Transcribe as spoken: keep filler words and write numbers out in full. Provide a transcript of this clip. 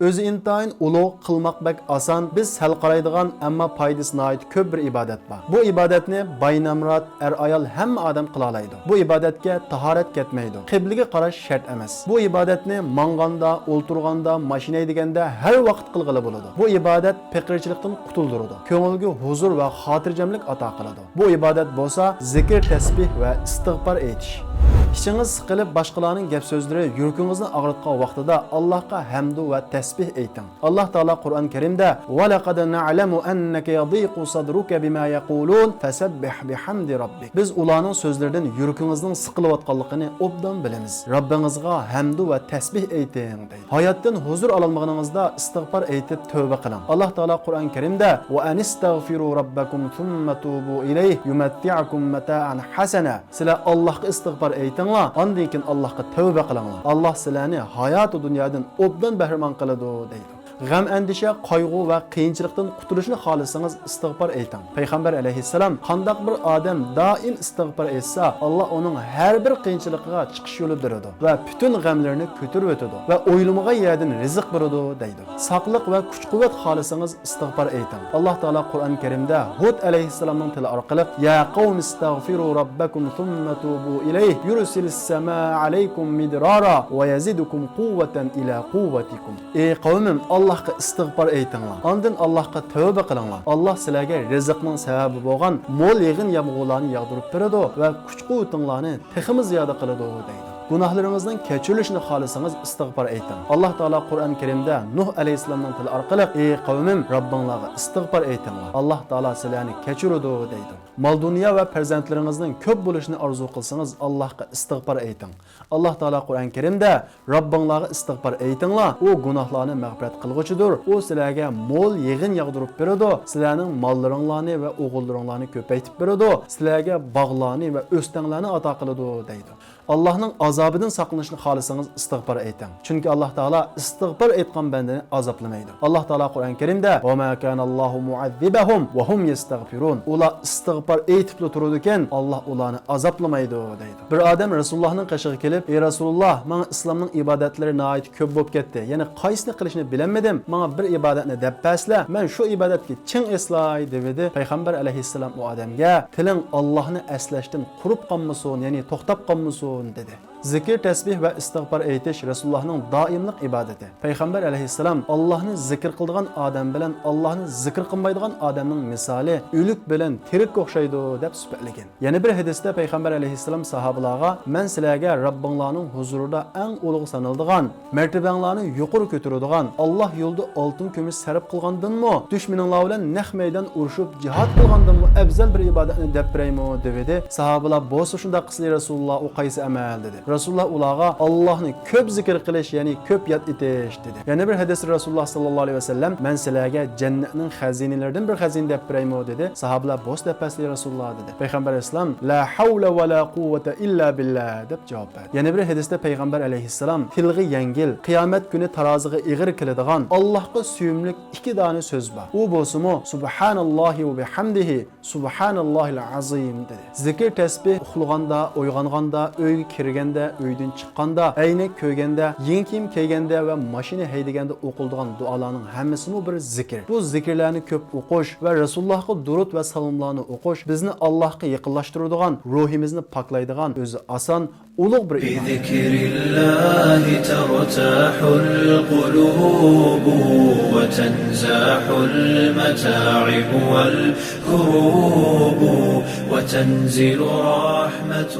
ئۆزى ئىنتايىن ئۇلۇغ، قىلماق بەك ئاسان، بىز سەل قارايدىغان، ئەمما پايدىسى ناھايىتى كۆپ بىر ئىبادەت بار. بۇ ئىبادەتنى باي-نامرات، ئەر-ئايال ھەممە ئادەم قىلالايدۇ. بۇ ئىبادەتكە تاھارەت كەتمەيدۇ. قىبلىگە قاراش شەرت ئەمەس. بۇ ئىبادەتنى ماڭغاندا، ئولتۇرغاندا، ماشىنا ھەيدىگەندە ھەر ۋاقىت قىلغىلى بولىدۇ. بۇ ئىبادەت پېقىرچىلىقتىن قۇتۇلدۇرىدۇ. كۆڭۈلگە ھۇزۇر ۋە خاتىرجەملىك ئاتا قىلىدۇ. بۇ ئىبادەت بولسا زىكىر، تەسبىھ ۋە ئىستىغپار ئېيتىش. ئىچىڭىز سىقىلىپ، باشقىلارنىڭ گەپ سۆزلىرى يۈرىكىڭىزنى ئاغرىتقان ۋاقتىدا ئاللاھقا ھەمدۇ ۋە تەسبىھ ئېيتىڭ. ئاللاھ تائالا قۇرئان كەرىمدە، «ولقد نعلم أنك يضيق صدرك بما يقولون فسبح بحمد ربك.» بىز ئۇلارنىڭ سۆزلىرىدىن يۈرىكىڭىزنىڭ سىقىلىۋاتقانلىقىنى ئوبدان بىلىمىز. رەببىڭىزغا ھەمدۇ ۋە تەسبىھ ئېيتىڭ، دەيدۇ. ھاياتتىن ھۇزۇر ئالالمىغىنىڭىزدا ئىستىغپار ئېيتىپ تەۋبە قىلىڭ. ئاللاھ تائالا قۇرئان كەرىمدە، «وأن استغفروا ربكم ثم توبوا إليه يمتعكم متاعا حسنا.» سىلەر ئاللاھقا ئىستىغپار ئېيتىڭلار، ئاندىن كېيىن ئاللاھقا تەۋبە قىلىڭلار. ئاللاھ سىلەرنى ھاياتى دۇنيادىن ئوبدان بەھرىمەن قىلىدۇ، دەيدۇ. غەم-ئەندىشە، قايغۇ ۋە قىيىنچىلىقتىن قۇتۇلۇشنى خالىسىڭىز، ئىستىغپار ئېيتىڭ. پەيغەمبەر ئەلەيھىسسالام، «قانداق بىر ئادەم دائىم ئىستىغپار ئېيتسا، ئاللاھ ئۇنىڭ ھەر بىر قىيىنچىلىقىغا چىقىش يولى بېرىدۇ ۋە پۈتۈن غەملىرىنى كۆتۈرۈۋېتىدۇ ۋە ئويلىمىغان يەردىن رىزىق بېرىدۇ» دەيدۇ. ساقلىق ۋە كۈچ-قۇۋۋەت خالىسىڭىز، ئىستىغپار ئېيتىڭ. ئاللاھ تائالا قۇرئان كەرىمدە ھۇد ئەلەيھىسسالامنىڭ تىلى ئارقىلىق، «يا قوم استغفروا ربكم ثم توبوا إليه يرسل السماء عليكم مدرارا ويزدكم قوة إلى قوتكم.» «ئەي قەۋمىم، ئاللاھقا ئىستىغپار ئېيتىڭلار، ئاندىن ئاللاھقا تەۋبە قىلىڭلار. ئاللاھ سىلەرگە رىزىقنىڭ سەۋەبى بولغان مول يېغىن يامغۇرلارنى ياغدۇرۇپ بېرىدۇ ۋە كۈچ-قۇۋۋىتىڭلارنى تېخىمۇ زىيادە قىلىدۇ» دەيدۇ. گۇناھلىرىڭىزنىڭ كەچۈرۈلۈشىنى خالىسىڭىز، ئىستىغپار ئېيتىڭ. ئاللاھ تائالا قۇرئان كەرىمدە نۇھ ئەلەيھىسسالامنىڭ تىلى ئارقىلىق، «ئەي قەۋمىم، رەببىڭلارغا ئىستىغپار ئېيتىڭلار. ئاللاھ تائالا سىلەرنى كەچۈرىدۇ» دەيدۇ. مال-دۇنيا ۋە پەرزەنتلىرىڭىزنىڭ كۆپ بولۇشىنى ئارزۇ قىلسىڭىز، ئاللاھقا ئىستىغپار ئېيتىڭ. ئاللاھ تائالا قۇرئان كەرىمدە، «رەببىڭلارغا ئىستىغپار ئېيتىڭلار، ئۇ گۇناھلارنى مەغپىرەت قىلغۇچىدۇر، ئۇ سىلەرگە مول يېغىن ياغدۇرۇپ بېرىدۇ، سىلەرنىڭ ماللىرىڭلارنى ۋە ئوغۇللىرىڭلارنى كۆپەيتىپ بېرىدۇ، سىلەرگە باغلارنى ۋە ئۆستەڭلەرنى ئاتا قىلىدۇ» دەيدۇ. ئاللاھنىڭ ئازابىدىن ساقلىنىشنى خالىسىڭىز، ئىستىغپار ئېيتىڭ. چۈنكى ئاللاھ تائالا ئىستىغپار ئېيتقان بەندىنى ئازابلىمايدۇ. ئاللاھ تائالا قۇرئان كەرىمدە، «وما كان الله معذبهم وهم يستغفرون.» ئۇلار ئىستىغپار ئېيتىپلا تۇرىدىكەن، ئاللاھ ئۇلارنى ئازابلىمايدۇ، دەيدۇ. بىر ئادەم رەسۇلۇللاھنىڭ قېشىغا كېلىپ، «ئەي رەسۇلۇللاھ، ماڭا ئىسلامنىڭ ئىبادەتلىرى ناھايىتى كۆپ بولۇپ كەتتى. يەنى قايسىنى قىلىشنى بىلەلمىدىم. ماڭا بىر ئىبادەتنى دەپ بەرسىلە، مەن شۇ ئىبادەتكە چىڭ ئېسىلاي» دېۋىدى. پەيغەمبەر ئەلەيھىسسالام ئۇ ئادەمگە، «تىلىڭ ئاللاھنى ئەسلەشتىن قۇرۇپ قالمىسۇن، يەنى توختاپ قالمىسۇن» دېدى. زىكىر، تەسبىھ ۋە ئىستىغپار ئېيتىش رەسۇلۇللاھنىڭ دائىملىق ئىبادىتى. پەيغەمبەر ئەلەيھىسسالام، «ئاللاھنى زىكىر قىلىدىغان ئادەم بىلەن ئاللاھنى زىكىر قىلمايدىغان ئادەمنىڭ مىسالى ئۆلۈك بىلەن تىرىككە ئوخشايدۇ» دەپ سۈپەتلىگەن. يەنە بىر ھەدىستە پەيغەمبەر ئەلەيھىسسالام ساھابىلارغا، «مەن سىلەرگە رەببىڭلارنىڭ ھۇزۇرىدا ئەڭ ئۇلۇغ سانىلىدىغان، مەرتىۋەڭلارنى يۇقىرى كۆتۈرىدىغان، ئاللاھ يولىدا ئالتۇن-كۈمۈش سەرپ قىلغاندىنمۇ، دۈشمىنىڭلار بىلەن نەق مەيدان ئۇرۇشۇپ جىھاد قىلغاندىنمۇ ئەۋزەل بىر ئىبادەتنى دەپ بېرەيمۇ؟» دېۋىدى. ساھابىلار، «بولسا شۇنداق قىلسىلە، ئەي رەسۇلۇللاھ، ئۇ قايسى ئەمەل؟» دېدى. رەسۇلۇللاھ ئۇلارغا، «ئاللاھنى كۆپ زىكىر قىلىش، يەنى كۆپ ياد ئېتىش» دېدى. يەنە بىر ھەدىستە رەسۇلۇللاھ ساللاللاھۇ ئەلەيھى ۋەسەللەم، «مەن سىلەرگە جەننەتنىڭ خەزىنىلىرىدىن بىر خەزىنە دەپ بېرەيمۇ؟» دېدى. ساھابىلار، «بولسا دەپ بەرسىلە، ئەي رەسۇلۇللاھ» دېدى. پەيغەمبەر ئەلەيھىسسالام، «لا ھەۋلە ۋە لا قۇۋۋەتە ئىللا بىللا» دەپ جاۋاب بەردى. يەنە بىر ھەدىستە پەيغەمبەر ئەلەيھىسسالام، «تىلغا يەڭگىل، قىيامەت كۈنى تارازىغا ئېغىر كېلىدىغان، ئاللاھقا سۆيۈملۈك ئىككى دانە سۆز بار. ئۇ بولسىمۇ، سۇبھاناللاھى ۋە بىھەمدىھى، سۇبھاناللاھىل ئازىم» دېدى. زىكىر، تەسبىھ ئۇخلىغاندا، ئويغانغاندا، ئۆيگە كىرگەندە، ئۆيدىن چىققاندا، ئەينەك كۆرگەندە، يېڭى كىيىم كىيگەندە ۋە ماشىنا ھەيدىگەندە ئوقۇلىدىغان دۇئالارنىڭ ھەممىسىمۇ بىر زىكىر. بۇ زىكىرلەرنى كۆپ ئوقۇش ۋە رەسۇلۇللاھقا دۇرۇت ۋە سالاملارنى ئوقۇش بىزنى ئاللاھقا يېقىنلاشتۇرىدىغان، روھىمىزنى پاكلايدىغان، ئۆزى ئاسان، ئۇلۇغ بىر ئىبادەت. بذكر الله ترتاح القلوب وتنزاح المتاعب والكروب وتنزل رحمة